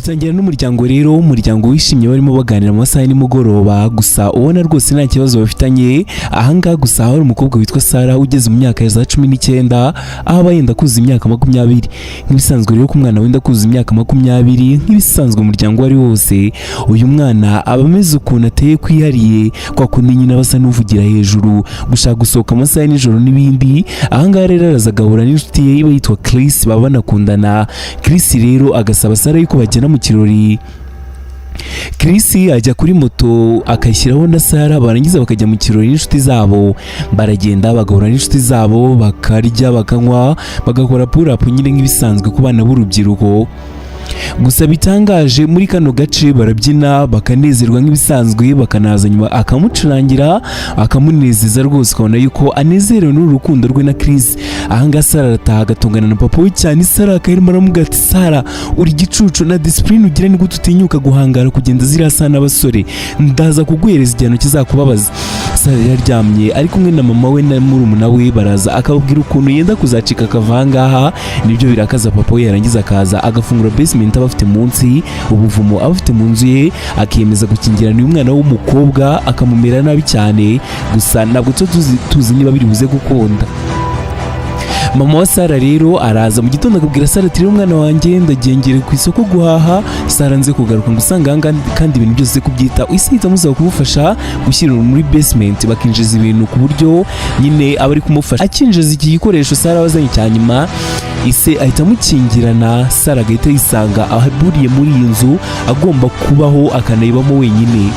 Dutangira n'umuryango rero, umuryango wishimye, barimo baganira mu masaha ya nimugoroba, gusa ubona rwose nta kibazo bafitanye. Ahangaha gusa hari umukobwa witwa Sara ugeze mu myaka ya za 19, aho aba yenda kuzuza imyaka 20. Nk'ibisanzwe rero, ku mwana wenda kuzuza imyaka 20, nk'ibisanzwe umuryango uwo ari wose, uyu mwana aba ameze ukuntu ateye kwihariye, kwa kundi nyine aba asa n'uvugira hejuru, gushaka gusohoka amasaha ya nijoro n'ibindi. Ahangaha rero araza agahura n'inshuti ye iba yitwa Chris, baba banakundana. Chris rero agasaba Sara yuko bagenda mu kirori. Chris ajya kuri moto akayishyiraho na Sara, barangiza bakajya mu kirori n'inshuti zabo. Baragenda bagahura n'inshuti zabo, bakarya, bakanywa, bagakora purapu nyine nk'ibisanzwe ku bana b'urubyiruko. Gusa bitangaje, muri kano gace barabyina, bakanezerwa nk'ibisanzwe, bakanaza nyuma akamucurangira, akamunezeza rwose, ukabona yuko anezerewe n'uru rukundo rwe na Chris. Ahangaha Sara arataha, agatongana na papa we cyane. Sara akahirimo aramubwira ati: "Sara, uri igicucu, na discipline ugira, ni gute utinyuka guhangara kugenda ziriya saa n'abasore? Ndaza kuguhereza igihano kizakubabaza." Sara yari aryamye ari kumwe na mama we na murumuna we, baraza akababwira ukuntu yenda kuzacika akava ahangaha. Nibyo birakaza papa we, yarangiza akaza agafungura basement aba afite munsi, ubuvumo aba afite mu nzu ye, akiyemeza gukingirana uyu mwana w'umukobwa, akamumera nabi cyane. Gusa ntabwo tuba tuzi niba biri buze gukunda. Mama wa Sara rero araza mu gitondo akabwira Sara ati: "Rero umwana wanjye, ndagengere ku isoko guhaha, Sara nze kugaruka ngo usanga ahangaha kandi ibintu byose kubyita." Isi ahita amusaba kumufasha gushyira muri basement, bakinjiza ibintu ku buryo nyine aba ari kumufasha. Akinjiza iki gikoresho Sara aba azanye cya nyuma, ise ahita amukingirana. Sara agahita yisanga aburiye muri iyi nzu, agomba kubaho akanayibamo wenyine.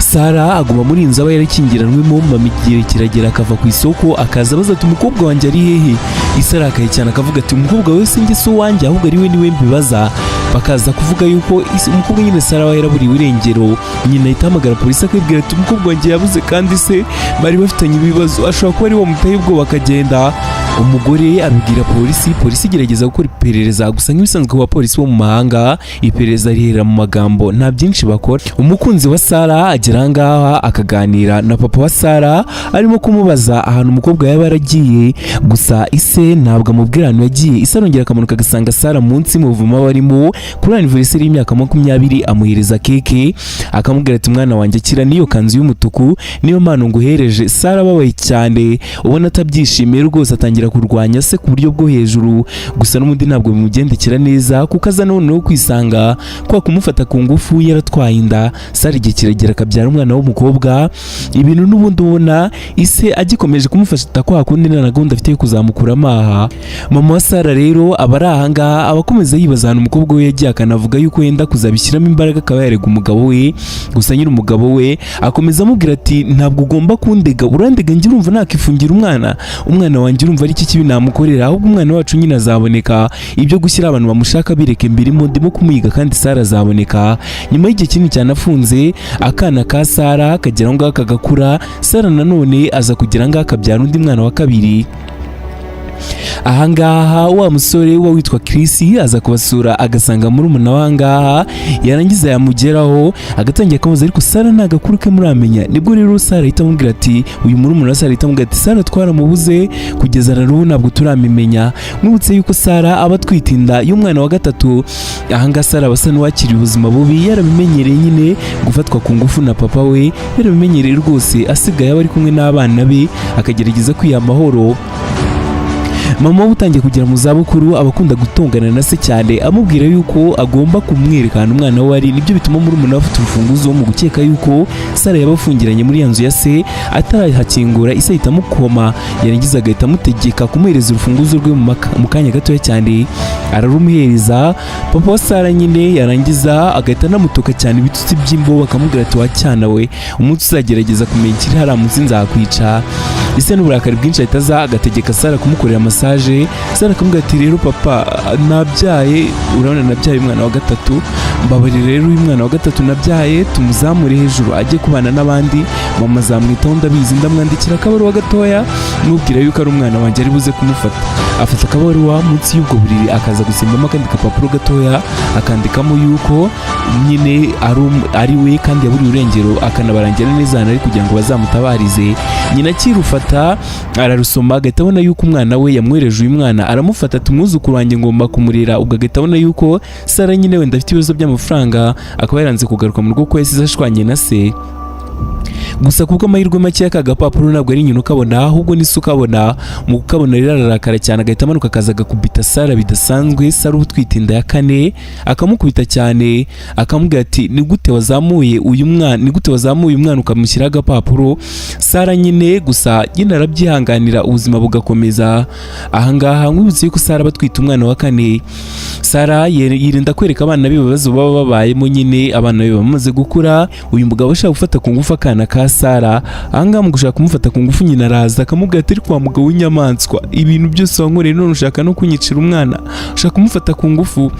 Sara aguma muri iyi nzu aba yarakingiranwemo. Mama igihe kiragera akava ku isoko, akaza abaza ati: "Umukobwa wanjye ari hehe?" Ise arakaye cyane, akavuga ati: "Umukobwa we sinjye si uwanjye, ahubwo ari we niwe mbibaza." Bakaza kuvuga yuko umukobwa nyine Sara aba yaraburiwe irengero. Nyina ahita ahamagara polisi, akabwira ati: "Umukobwa wanjye yabuze, kandi se bari bafitanye ibibazo, ashobora kuba ari we wamuteye ubwoba akagenda." Umugore abibwira polisi, polisi igerageza gukora iperereza. Gusa nk'ibisanzwe ku bapolisi bo mu mahanga, iperereza rihera mu magambo, nta byinshi bakora. Umukunzi wa Sara agera ahangaha akaganira na papa wa Sara, arimo kumubaza ahantu umukobwa yaba yaragiye. Gusa ise ntabwo amubwira ahantu yagiye. Ise arongera akamanuka, agasanga Sara munsi mu buvumo barimo. Kuri anniversaire y'imyaka 20, amuhereza keke, akamubwira ati: "Mwana wanjye, akira n'iyo kanzu y'umutuku, niyo mpano nguhereje." Sara ababaye cyane, ubona atabyishimiye rwose, atangira kurwanya se ku buryo bwo hejuru. Gusa n'ubundi ntabwo bimugendekera neza, kuko aza noneho kwisanga kwa kumufata ku ngufu yaratwaye inda. Sara igihe kiragera akabyara umwana w'umukobwa. Ibintu n'ubundi ubona ise agikomeje kumufata kwa kundi, nta na gahunda afite yo kuzamukura amaha. Mama wa Sara rero aba ari ahangaha, aba akomeza yibaza ahantu umukobwa we yagiye, akanavuga yuko yenda kuzabishyiramo imbaraga akaba yarega umugabo we. Gusa nyine umugabo we akomeza amubwira ati: "Ntabwo ugomba kundega, urandega njye urumva nakifungira umwana? Umwana wanjye urumva ari iki kibi namukorera? Ahubwo umwana wacu nyine azaboneka, ibyo gushyira abantu bamushaka bireke, mbirimo, ndimo kumuyiga kandi Sara azaboneka." Nyuma y'igihe kinini cyane afunze, akana ka Sara kagera aho ngaho kagakura. Sara nanone aza kugira ngaho akabyara undi mwana wa kabiri. Ahangaha wa musore wa witwa Chris aza kubasura, agasanga murumuna w'ahangaha, yarangiza yamugeraho agatangira akamubaza: "Ariko Sara nta gakuru ke muramenya?" Nibwo rero Sara ahita amubwira ati, uyu murumuna wa Sara ahita amubwira ati: "Sara twaramubuze, kugeza na n'ubu ntabwo turamimenya." Mwibutse yuko Sara aba atwite inda y'umwana wa gatatu. Ahangaha Sara aba asa n'uwakiriye ubuzima bubi, yarabimenyereye nyine gufatwa ku ngufu na papa we, yarabimenyereye rwose, asigaye aba ari kumwe n'abana be, akagerageza kwiha amahoro. Mama we utangiye kugera mu zabukuru aba akunda gutongana na se cyane, amubwira yuko agomba kumwereka ahantu umwana we ari. Nibyo bituma murumuna we afite urufunguzo mu gukeka yuko Sara yaba afungiranye muri ya nzu ya se, atarahakingura ise ahita amukoma, yarangiza agahita amutegeka kumuhereza urufunguzo rwe. Mu kanya gatoya cyane ararumuhereza papa wa Sara nyine, yarangiza agahita anamutuka cyane ibitutsi by'imbobo, akamubwira ati: "Wacyana we, umunsi uzagerageza kumenya ikiri hariya munsi nzakwica." Ise n'uburakari bwinshi ahita aza agategeka Sara kumukorera massage. Sara akamubwira ati: "Rero papa, nabyaye, urabona nabyaye umwana wa gatatu." Mbabarira rero, uyu mwana wa gatatu nabyaye tumuzamure hejuru ajye kubana n'abandi, mama azamwitaho ndabizi. Ndamwandikira akabaruwa gatoya mubwira yuko ari umwana wanjye, ari buze kumufata. Afata akabaruwa munsi y'ubwo buriri, akaza gusimbamo akandi kapapuro gatoya, akandikamo yuko nyine ari we kandi yaburiye urengero, akanabarangira neza ahantu ari kugira ngo bazamutabarize. Nyina akirufata ararusoma, agahita abona yuko umwana we yamwohereje. Uyu mwana aramufata ati: "Umwuzukuru wanjye ngomba kumurera." Ubwo agahita abona yuko Sara nyine wenda afite ibibazo by'amafaranga, akaba yaranze kugaruka mu rugo ko yasize ashwanye na se. Gusa kubw'amahirwe make y'aka gapapuro, ntabwo ari nyina ukabona, ahubwo ni se ukabona. Mu kukabona rero ararakara cyane, agahita amanuka akaza agakubita Sara bidasanzwe. Sara uba utwite inda ya kane, akamukubita cyane, akamubwira ati: "Ni gute wazamuye uyu mwana? Ni gute wazamuye umwana ukamushyiraho agapapuro?" Sara nyine gusa nyine arabyihanganira, ubuzima bugakomeza. Ahangaha nkwibutse yuko Sara aba atwite umwana wa kane. Sara yirinda kwereka abana be ibibazo baba babayemo. Nyine abana be bamaze gukura, uyu mugabo ashaka gufata ku ngufu akana ka Sara. Ahangaha mu gushaka kumufata ku ngufu, nyina araza akamubwira ati: "Ariko wa mugabo w'inyamaswa, ibintu byose wankoreye, none ushaka no kunyicira umwana, ushaka kumufata ku ngufu."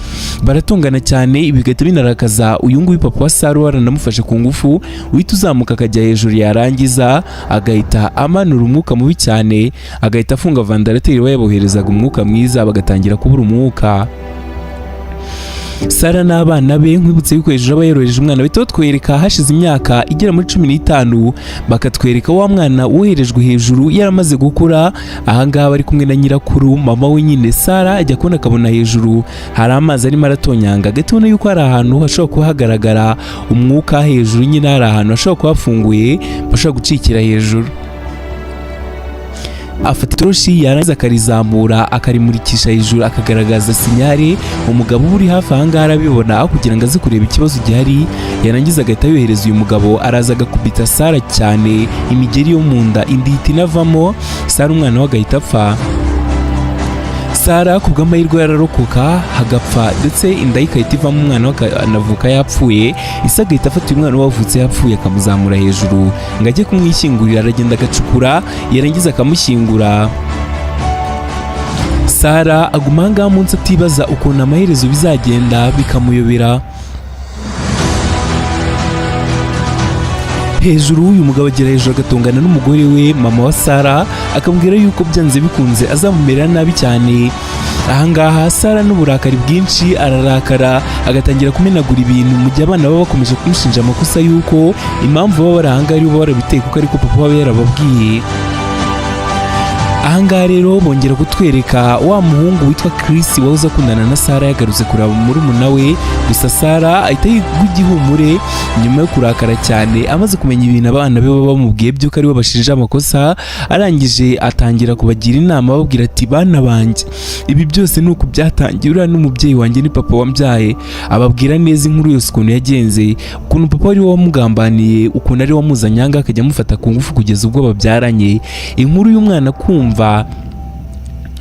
Baratongana cyane, ibi bigahita binarakaza uyu nguyu papa wa Sara waranamufashe ku ngufu, uhita uzamuka akajya hejuru, yarangiza agahita amanura umwuka mubi cyane, agahita afunga ventilateur we yaboherezaga umwuka mwiza, bagatangira kubura umwuka, Sara n'abana be. Nkwibutse yuko hejuru aba yoroheje umwana, bahita batwereka hashize imyaka igera muri 15, bakatwereka wa mwana woherejwe hejuru yaramaze gukura. Ahangaha bari kumwe na nyirakuru, mama we nyine. Sara ajya kubona akabona hejuru hari amazi arimo aratonyanga, agahita abona yuko hari ahantu hashobora kuba hagaragara umwuka hejuru, nyine hari ahantu hashobora kuba hafunguye, bashobora gucikira hejuru. Afata itoroshi, yarangiza akarizamura, akarimurikisha hejuru, akagaragaza signal. Umugabo uba uri hafi aha ngaha arabibona, aho kugira ngo aze kureba ikibazo gihari, yarangiza agahita yohereza uyu mugabo. Araza agakubita Sara cyane imigeri yo mu nda, inda ihita inavamo. Sara umwana we agahita apfa. Sara ku bw'amahirwe yararokoka, hagapfa ndetse inda ye igahita ivamo, umwana we akanavuka yapfuye. Ise agahita afata uyu mwana we wavutse yapfuye, akamuzamura hejuru ngo ajye kumwishyingurira. Aragenda agacukura, yarangiza akamushyingura. Sara aguma ahangaha munsi atibaza ukuntu amaherezo bizagenda, bikamuyobera. Hejuru uyu mugabo agera hejuru agatongana n'umugore we, mama wa Sara, akamubwira yuko byanze bikunze azamumerera nabi cyane. Ahangaha Sara n'uburakari bwinshi ararakara, agatangira kumenagura ibintu, mu gihe abana baba bakomeje kumushinja amakosa yuko impamvu baba bari ahangaha aribo barabiteye, kuko ariko papa aba yarababwiye. Ahangaha rero bongera kutwereka wa muhungu witwa Chris wahoze akundana na Sara, yagarutse kureba murumuna we. Gusa Sara ahita yigwa igihumure nyuma yo kurakara cyane, amaze kumenya ibintu abana be baba bamubwiye by'uko aribo bashinja amakosa. Arangije atangira kubagira inama, ababwira ati: "Bana banjye, ibi byose ni uku byatangiye. Uriya n'umubyeyi wanjye, ni papa wambyaye." Ababwira neza inkuru yose ukuntu yagenze, ukuntu papa ari we wamugambaniye, ukuntu ari we wamuzanye ahangaha akajya amufata ku ngufu kugeza ubwo babyaranye. Inkuru y'umwana kumva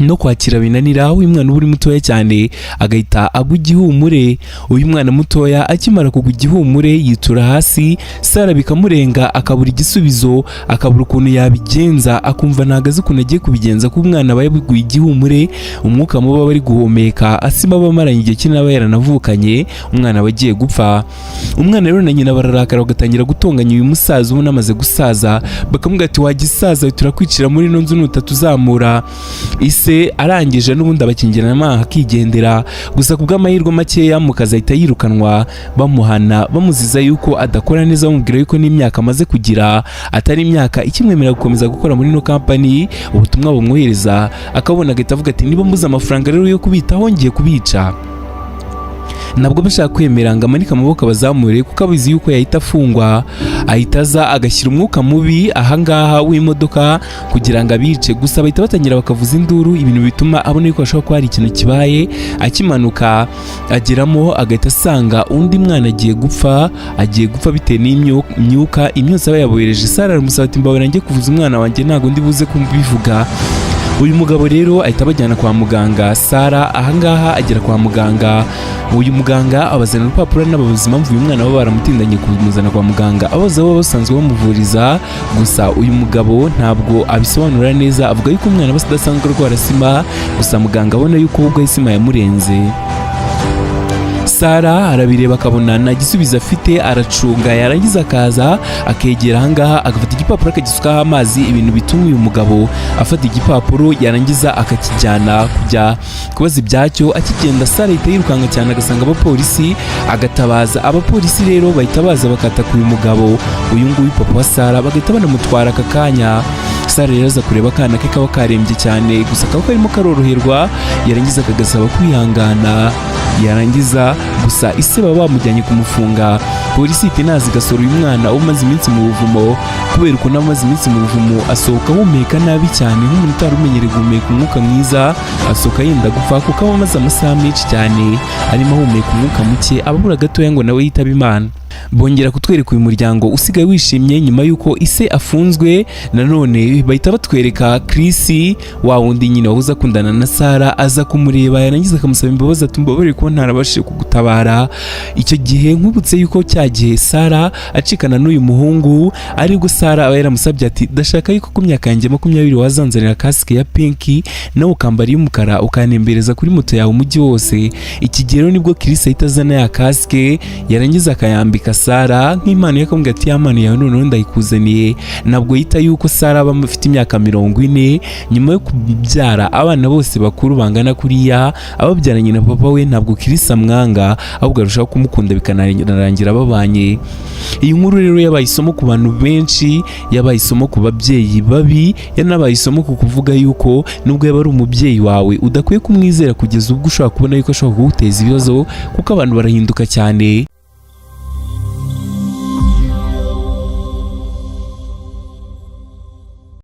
no kwakira binanira, aho uyu mwana uba uri mutoya cyane, agahita agwa igihumure. Uyu mwana mutoya akimara kugwa igihumure yitura hasi. Sara bikamurenga, akabura igisubizo, akabura ukuntu yabigenza, akumva ntabwo azi ukuntu agiye kubigenza, kuko umwana aba yaguye igihumure, umwuka mubi aba ari guhumeka, asima aba amaranye igihe kinini, aba yaranavukanye, umwana aba agiye gupfa. Umwana rero na nyina bararakara, bagatangira gutonganya uyu musaza ubona amaze gusaza, bakamubwira ati: "Wagisaza, turakwicira muri ino nzu nutatuzamura." Ise arangije n'ubundi abakingirana amaha akigendera. Gusa ku bw'amahirwe makeya, mu kazi ahita yirukanwa, bamuhana bamuziza yuko adakora neza, bamubwira yuko n'imyaka amaze kugira atari imyaka ikimwemerera gukomeza gukora muri ino kampani. Ubutumwa bumwohereza akabona, agahita avuga ati: "Niba mbuze amafaranga rero yo kubitaho, ngiye kubica." Ntabwo bashaka kwemera ngo amanike amaboko abazamure, kuko abizi yuko yahita afungwa. Ahita aza agashyira umwuka mubi ahangaha w'imodoka kugira ngo abice. Gusa bahita batangira bakavuza induru, ibintu bituma abona yuko hashobora kuba hari ikintu kibaye. Akimanuka ageramo, agahita asanga undi mwana agiye gupfa, agiye gupfa bitewe n'imyuka, imyotsi aba yabohereje. Sara aramusaba ati: "Mbabara njye kuvuza umwana wanjye, ntabwo ndi buze kubivuga." Uyu mugabo rero ahita abajyana kwa muganga. Sara ahangaha agera kwa muganga, uyu muganga abazana urupapuro n'ababuza impamvu uyu mwana baba baramutindanye kumuzana kwa muganga, abaza abo basanzwe bamuvuriza. Gusa uyu mugabo ntabwo abisobanura neza, avuga yuko umwana aba adasanzwe arwara sima. Gusa muganga abona yuko ubwo sima yamurenze. Sara Sara arabireba akabona nta gisubizo afite, aracunga, yarangiza akaza akegera ahangaha agafata igipapuro akagisukaho amazi, ibintu bituma uyu mugabo afata igipapuro yarangiza akakijyana kujya kubaza ibyacyo. Akigenda, Sara ahita yirukanka cyane agasanga abapolisi, agatabaza abapolisi. Rero bahita baza bakataka uyu mugabo, uyu nguyu papa wa Sara, bagahita banamutwara aka kanya. Sara rero aza kureba akana ke kaba karembye cyane, gusa kaba karimo karoroherwa, yarangiza akagasaba kwihangana. Yarangiza gusa ise baba bamujyanye kumufunga. Polisi ihita inaza igasura uyu mwana umaze iminsi mu buvumo. Kubera ukuntu aba amaze iminsi mu buvumo, asohoka ahumeka nabi cyane nk'umuntu utari umenyereye guhumeka umwuka mwiza. Asohoka yenda gupfa kuko aba amaze amasaha menshi cyane arimo ahumeka umwuka muke, aba abura gatoya ngo nawe yitabe Imana. Bongera kutwereka uyu muryango usigaye wishimye nyuma y'uko ise afunzwe. Nanone bahita batwereka Chris, wa wundi nyine wahoze akundana na Sara, aza kumureba, yarangiza akamusaba imbabazi ati: "Mbabarire kuba ntarabashije kugutabara icyo gihe." Nkubutse yuko cya gihe Sara acikana n'uyu muhungu, aribwo Sara aba yaramusabye ati: "Ndashaka yuko ku myaka yanjye 20 wazanzanira kasike ya pink, nawe ukambara iy'umukara, ukantembereza kuri moto yawe umujyi wose." Iki gihe rero nibwo Chris ahita azana ya kasike, yarangiza akayambika Sara nk'impano ye, akamubwira ati: "Ya mpano yawe noneho ndayikuzaniye." Ntabwo yita yuko Sara aba afite imyaka 40 nyuma yo kubyara abana bose bakuru bangana kuriya ababyaranye na papa we. Ntabwo Chris amwanga, ahubwo arushaho kumukunda, bikanarangira babanye. Iyi nkuru rero yabaye isomo ku bantu benshi, yabaye isomo ku babyeyi babi, yanabaye isomo ku kuvuga yuko nubwo yaba ari umubyeyi wawe, udakwiye kumwizera kugeza ubwo ushobora kubona yuko ashobora kuguteza ibibazo, kuko abantu barahinduka cyane.